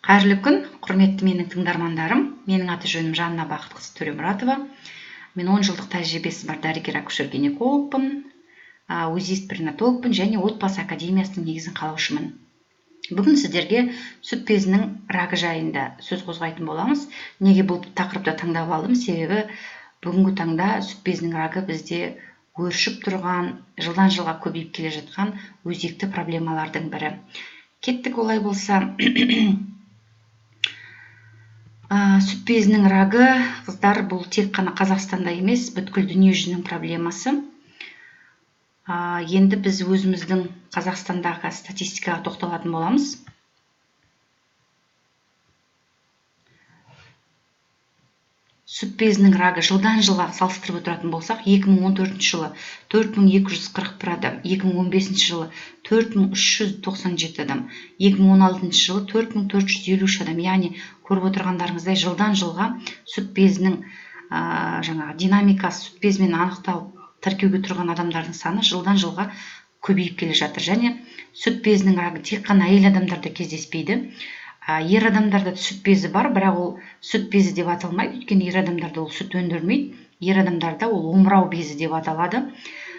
Қайырлы күн, құрметті менің тыңдармандарым. Менің аты жөнім Жанна Бақытқызы Төремұратова. Мен 10 жылдық тәжірибесі бар дәрігер акушер гинекологпын, узист перинатологпын және отбасы академиясының негізін қалаушымын. Бүгін сіздерге сүт безінің рагы жайында сөз қозғайтын боламыз. Неге бұл тақырыпты таңдап алдым? Себебі бүгінгі таңда сүт безінің рагы бізде өршіп тұрған, жылдан жылға көбейіп келе жатқан өзекті проблемалардың бірі. Кеттік олай болса. Сүт безінің рагы, қыздар, бұл тек қана Қазақстанда емес, бүткіл дүние жүзінің проблемасы. Енді біз өзіміздің Қазақстандағы статистикаға тоқталатын боламыз. Сүт безінің рагы жылдан жылға салыстырып отыратын болсақ, 2014 жылы 4241 адам, 2015 жылы 4397 адам, 2016 жылы 4453 адам. Яғни көріп отырғандарыңыздай, жылдан жылға сүт безінің жаңағы динамикасы, сүт безімен анықталып тіркеуге тұрған адамдардың саны жылдан жылға көбейіп келе жатыр. Және сүт безінің рагы тек қана әйел адамдарда кездеспейді. Ер адамдарда сүт безі бар, бірақ ол сүт безі деп аталмайды, өйткені ер адамдарда ол сүт өндірмейді. Ер адамдарда ол омырау безі деп аталады.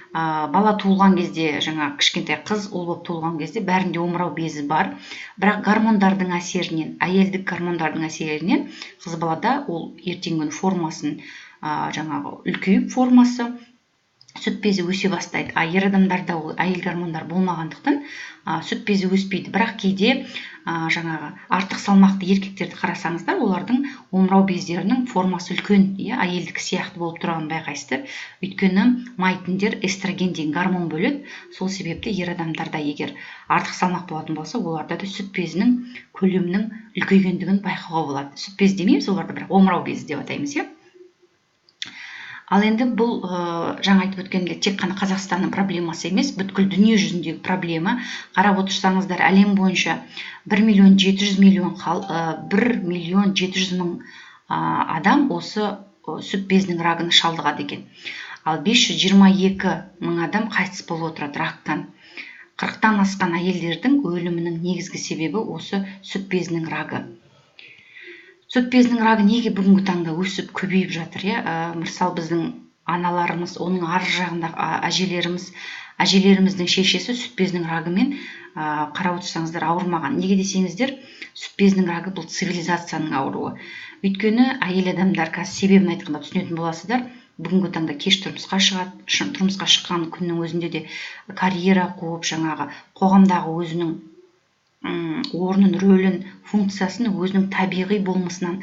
Бала туылған кезде, жаңа кішкентай қыз, ұл болып туылған кезде бәрінде омырау безі бар, бірақ гормондардың әсерінен, әйелдік гормондардың әсерінен қыз балада ол ертеңгі күні формасын, жаңағы үлкейіп формасы сүт безі өсе бастайды. А ер адамдарда ол әйел гормондар болмағандықтан сүт безі өспейді. Бірақ кейде жаңағы артық салмақты еркектерді қарасаңыздар, олардың омырау бездерінің формасы үлкен, иә, әйелдікі сияқты болып тұрғанын байқайсыздар. Өйткені май тіндер эстроген деген гормон бөледі. Сол себепті ер адамдарда егер артық салмақ болатын болса, оларда да сүт безінің көлемінің үлкейгендігін байқауға болады. Сүт безі демейміз оларды, бірақ омырау безі деп атаймыз, иә. Ал енді бұл, жаңа айтып өткенімдей, тек қана Қазақстанның проблемасы емес, бүткіл дүние жүзіндегі проблема. Қарап отырсаңыздар, әлем бойынша 1 миллион 700 миллион 1 миллион 700 мың адам осы сүт безінің рагына шалдығады екен. Ал 522 мың адам қайтыс болып отырады рактан. 40-тан асқан әйелдердің өлімінің негізгі себебі осы сүт безінің рагы. Сүт безінің рагы неге бүгінгі таңда өсіп көбейіп жатыр, иә? Мысалы, біздің аналарымыз, оның ар жағындағы әжелеріміз, әжелеріміздің шешесі сүт безінің рагымен, қарап отырсаңыздар, ауырмаған. Неге десеңіздер, сүт безінің рагы бұл цивилизацияның ауруы. Өйткені әйел адамдар, қазір себебін айтқанда түсінетін боласыздар, бүгінгі таңда кеш тұрмысқа шығады, тұрмысқа шыққан күннің өзінде де карьера қуып, жаңағы қоғамдағы өзінің орнын, рөлін, функциясын өзінің табиғи болмысынан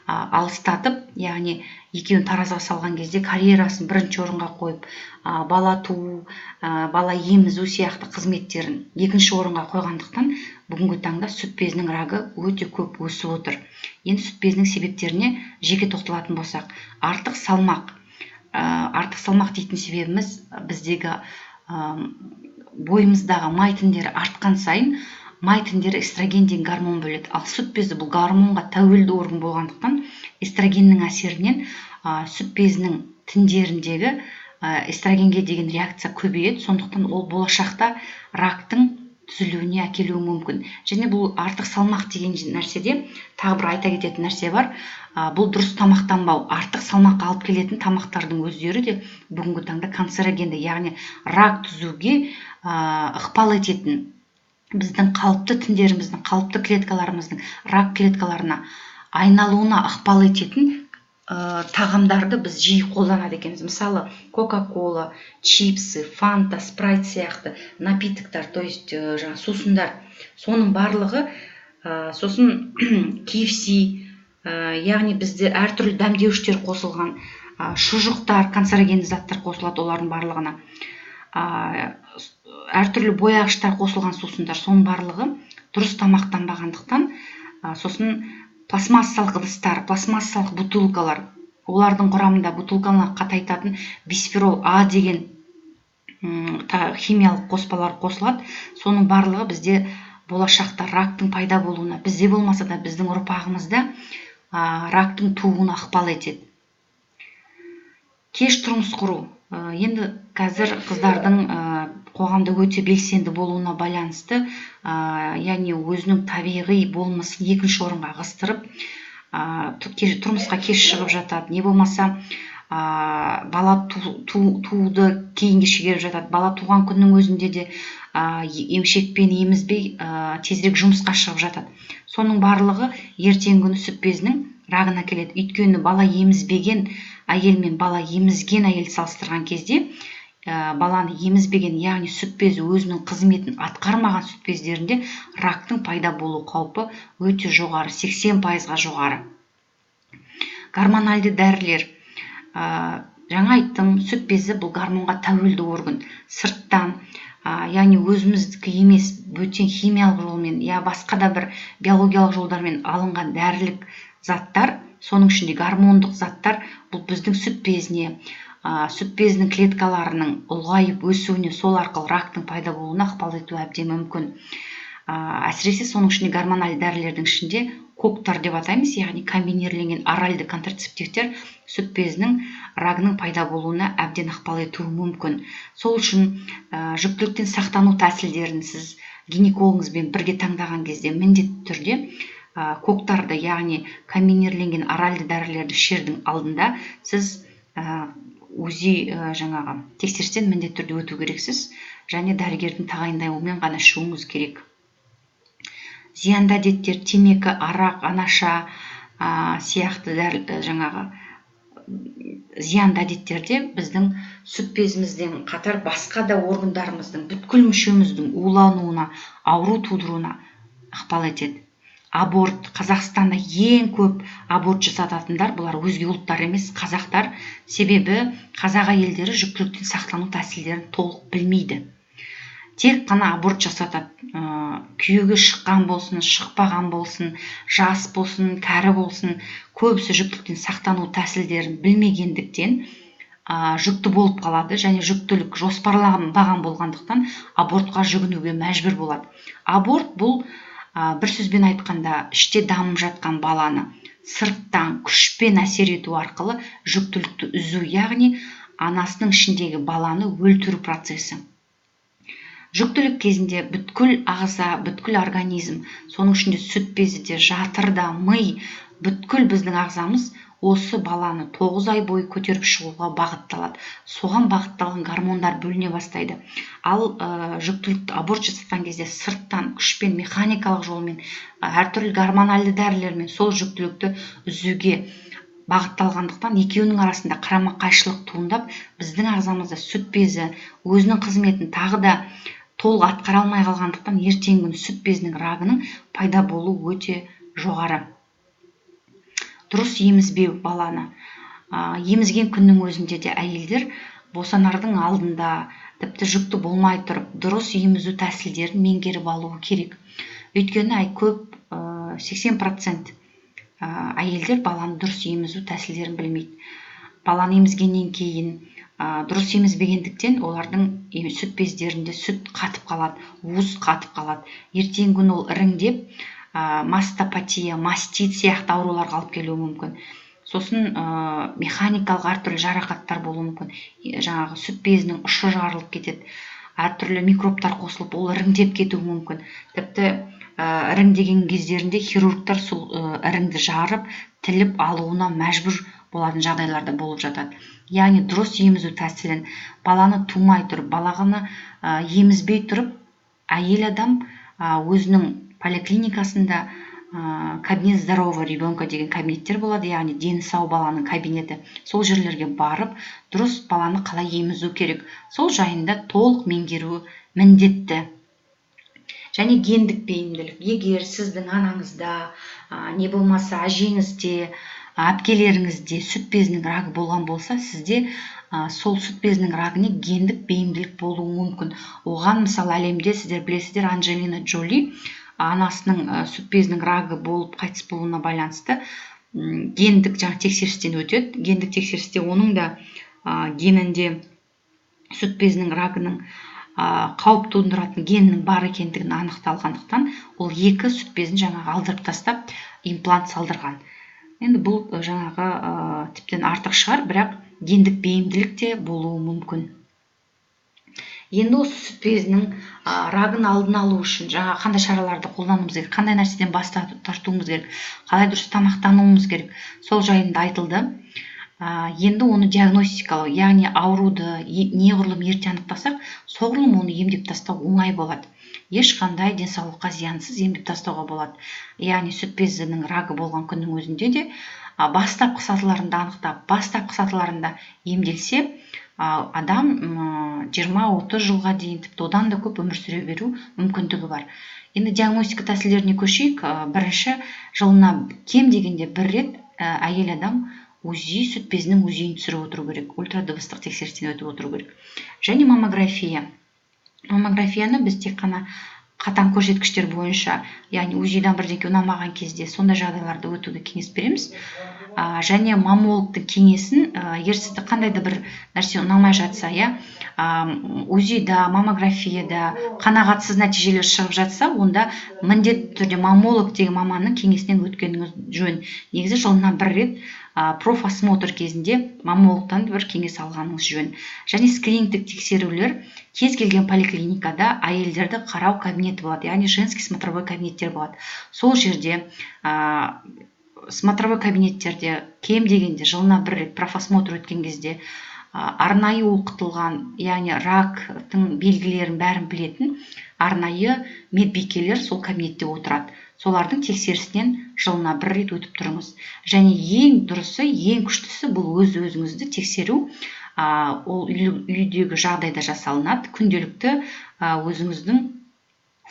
алыстатып, яғни екеуін таразыға салған кезде карьерасын бірінші орынға қойып, бала туу, бала емізу сияқты қызметтерін екінші орынға қойғандықтан бүгінгі таңда сүт безінің рагы өте көп өсіп отыр. Енді сүт безінің себептеріне жеке тоқталатын болсақ, артық салмақ. Артық салмақ дейтін себебіміз, біздегі, бойымыздағы май тіндері артқан сайын май тіндері эстроген деген гормон бөледі. Ал сүт безі бұл гормонға тәуелді орган болғандықтан эстрогеннің әсерінен, сүт безінің тіндеріндегі, эстрогенге деген реакция көбейеді. Сондықтан ол болашақта рактың түзілуіне әкелуі мүмкін. Және бұл артық салмақ деген нәрседе тағы бір айта кететін нәрсе бар. Бұл дұрыс тамақтанбау. Артық салмаққа алып келетін тамақтардың өздері де бүгінгі таңда канцерогенді, яғни рак түзуге, ықпал ететін, біздің қалыпты тіндеріміздің, қалыпты клеткаларымыздың рак клеткаларына айналуына ықпал ететін, тағамдарды біз жиі қолданады екенбіз. Мысалы, Кока-кола, чипсы, фанта, спрайт сияқты напитоктар, то есть, жаңа сусындар, соның барлығы, сосын KFC, яғни бізде әртүрлі дәмдеуіштер қосылған, шұжықтар, канцерогенді заттар қосылады олардың барлығына. Әртүрлі бояғыштар қосылған сусындар, соның барлығы дұрыс тамақтанбағандықтан, сосын пластмассалық ыдыстар, пластмассалық бутылкалар, олардың құрамында бутылканы қатайтатын бисфенол А деген, химиялық қоспалар қосылады. Соның барлығы бізде болашақта рактың пайда болуына, бізде болмаса да біздің ұрпағымызда, рактың тууына ықпал етеді. Кеш тұрмыс құру. Енді қазір қыздардың қоғамда өте белсенді болуына байланысты, яғни өзінің табиғи болмысын екінші орынға ығыстырып, тұрмысқа кеш шығып жатады, не болмаса бала тууды кейінге шегеріп жатады. Бала туған күннің өзінде де емшекпен емізбей, тезірек жұмысқа шығып жатады. Соның барлығы ертеңгі күні сүт безінің рагына келеді. Өйткені бала емізбеген әйел мен бала емізген әйелді салыстырған кезде, баланы емізбеген, яғни сүт безі өзінің қызметін атқармаған сүт бездерінде рактың пайда болу қаупі өте жоғары, 80%-ға жоғары. Гормональды дәрілер. Жаңа айттым, сүт безі бұл гормонға тәуелді орган. Сырттан, яғни өзіміздікі емес, бөтен химиялық жолмен я басқа да бір биологиялық жолдармен алынған дәрілік заттар, соның ішінде гормондық заттар, бұл біздің сүт безіне, сүт безінің клеткаларының ұлғайып өсуіне, сол арқылы рактың пайда болуына ықпал етуі әбден мүмкін. Әсіресе соның ішінде гормоналды дәрілердің ішінде коктар деп атаймыз, яғни комбинирленген оральды контрацептивтер сүт безінің рагының пайда болуына әбден ықпал етуі мүмкін. Сол үшін жүктіліктен сақтану тәсілдерін сіз гинекологыңызбен бірге таңдаған кезде міндетті түрде коктарды, яғни комбинирленген оральды дәрілерді ішердің алдында сіз УЗИ, жаңағы тексерістен міндетті түрде өту керексіз және дәрігердің тағайындауымен ғана ішуіңіз керек. Зиянды әдеттер, темекі, арақ, анаша сияқты жаңағы зиянды әдеттерде біздің сүт безімізден қатар басқа да органдарымыздың, бүткіл мүшеміздің улануына, ауру тудыруына ықпал етеді. Аборт. Қазақстанда ең көп аборт жасататындар бұлар өзге ұлттар емес, қазақтар. Себебі қазақ әйелдері жүктіліктен сақтану тәсілдерін толық білмейді, тек қана аборт жасатады. Күйеуге шыққан болсын, шықпаған болсын, жас болсын, кәрі болсын, көбісі жүктіліктен сақтану тәсілдерін білмегендіктен жүкті болып қалады және жүктілік жоспарланбаған болғандықтан абортқа жүгінуге мәжбүр болады. Аборт бұл бір сөзбен айтқанда іште дамып жатқан баланы сырттан күшпен әсер ету арқылы жүктілікті үзу, яғни анасының ішіндегі баланы өлтіру процесі. Жүктілік кезінде бүткіл ағза, бүткіл организм, соның ішінде сүт безі де, жатыр да, ми, бүткіл біздің ағзамыз осы баланы 9 ай бойы көтеріп шығуға бағытталады. Соған бағытталған гормондар бөліне бастайды. Ал жүктілікті аборт жасатқан кезде сырттан күшпен, механикалық жолмен, әртүрлі гормональды дәрілермен сол жүктілікті үзуге бағытталғандықтан екеуінің арасында қарама-қайшылық туындап, біздің ағзамызда сүт безі өзінің қызметін тағы да толық атқара алмай қалғандықтан ертеңгі күні сүт безінің рагының пайда болуы өте жоғары. Дұрыс емізбеу баланы. Емізген күннің өзінде де әйелдер босанардың алдында, тіпті жүкті болмай тұрып, дұрыс емізу тәсілдерін меңгеріп алуы керек. Өйткені көп, 80% әйелдер баланы дұрыс емізу тәсілдерін білмейді. Баланы емізгеннен кейін дұрыс емізбегендіктен олардың сүт бездерінде сүт қатып қалады, уыз қатып қалады. Ертеңгі күні ол іріңдеп, мастопатия, мастит сияқты ауруларға алып келуі мүмкін. Сосын механикалық әртүрлі жарақаттар болуы мүмкін. Жаңағы сүт безінің ұшы жарылып кетеді. Әртүрлі микробтар қосылып, ол іріңдеп кетуі мүмкін. Тіпті іріңдеген кездерінде хирургтар сол іріңді жарып, тіліп алуына мәжбүр болатын жағдайлар да болып жатады. Яғни дұрыс емізу тәсілін баланы тумай тұрып, баланы емізбей тұрып, әйел адам өзінің поликлиникасында кабинет здорового ребенка деген кабинеттер болады, яғни дені сау баланың кабинеті. Сол жерлерге барып, дұрыс баланы қалай емізу керек, сол жайында толық меңгеруі міндетті. Және гендік бейімділік. Егер сіздің анаңызда, не болмаса әжеңізде, әпкелеріңізде сүт безінің рагы болған болса, сізде сол сүт безінің рагіне гендік бейімділік болуы мүмкін. Оған мысалы әлемде сіздер білесіздер, Анджелина Джоли анасының сүт безінің рагы болып қайтыс болуына байланысты гендік жаңа тексерістен өтеді. Гендік тексерісте оның да генінде сүт безінің рагының қауіп тудыратын генінің бар екендігін анықталғандықтан, ол екі сүт безін жаңағы алдырып тастап, имплант салдырған. Енді бұл жаңағы тіптен артық шығар, бірақ Гендік бейімділік те болуы мүмкін. Енді осы сүт безінің рагын алдын алу үшін жаңа қандай шараларды қолдануымыз керек, қандай нәрседен бас тартуымыз керек, қалай дұрыс тамақтануымыз керек, сол жайында айтылды. Енді оны диагностикалау, яғни ауруды неғұрлым ерте анықтасақ, соғұрлым оны емдеп тастау оңай болады. Ешқандай денсаулыққа зиянсыз емдеп тастауға болады. Яғни сүт безінің рагы болған күннің өзінде де бастапқы сатыларында анықтап, бастапқы сатыларында емделсе, адам 20-30 жылға дейін, тіпті одан да көп өмір сүре беру мүмкіндігі бар. Енді диагностика тәсілдеріне көшейік. Бірінші, жылына кем дегенде бір рет әйел адам УЗИ, сүт безінің УЗИ-ін түсіріп отыру керек, ультрадыбыстық тексерістен өтіп отыру керек. Және маммография. Маммографияны біз тек қана қатаң көрсеткіштер бойынша, яғни УЗИ-дан бірдеңке ұнамаған кезде, сондай жағдайларда өтуге кеңес береміз. Және маммологтың кеңесін, егер сізді қандай да бір нәрсе ұнамай жатса, иә, УЗИ-да, маммографияда қанағатсыз нәтижелер шығып жатса, онда міндетті түрде маммолог деген маманның кеңесінен өткеніңіз жөн. Негізі жылына бір рет профосмотр кезінде маммологтан бір кеңес алғаныңыз жөн. Және скринингтік тексерулер: кез келген поликлиникада әйелдерді қарау кабинеті болады, яғни женский смотровой кабинеттер болады. Сол жерде, смотровой кабинеттерде кем дегенде жылына бір рет профосмотр өткен кезде арнайы оқытылған, яғни рактың белгілерін бәрін білетін арнайы медбикелер сол кабинетте отырады. Солардың тексерісінен жылына бір рет өтіп тұрыңыз. Және ең дұрысы, ең күштісі — бұл өз өзіңізді тексеру. Ол үйдегі жағдайда жасалынады. Күнделікті өзіңіздің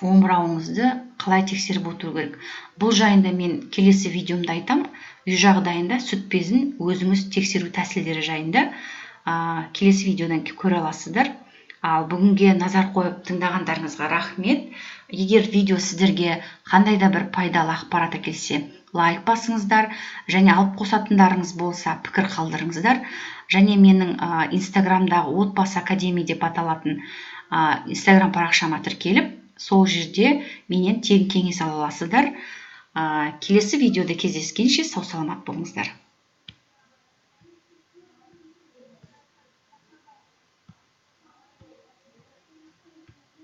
омырауыңызды қалай тексеріп отыру керек, бұл жайында мен келесі видеомда айтам. Үй жағдайында сүт безін өзіңіз тексеру тәсілдері жайында келесі видеодан көре аласыздар. Ал бүгінге назар қойып тыңдағандарыңызға рахмет. Егер видео сіздерге қандай да бір пайдалы ақпарат әкелсе, лайк басыңыздар және алып қосатындарыңыз болса, пікір қалдырыңыздар. Және менің Инстаграмдағы «Отбасы академия» деп аталатын Инстаграм парақшама тіркеліп, сол жерде менен тегін кеңес ала аласыздар. Келесі видеода кездескенше, сау саламат болыңыздар.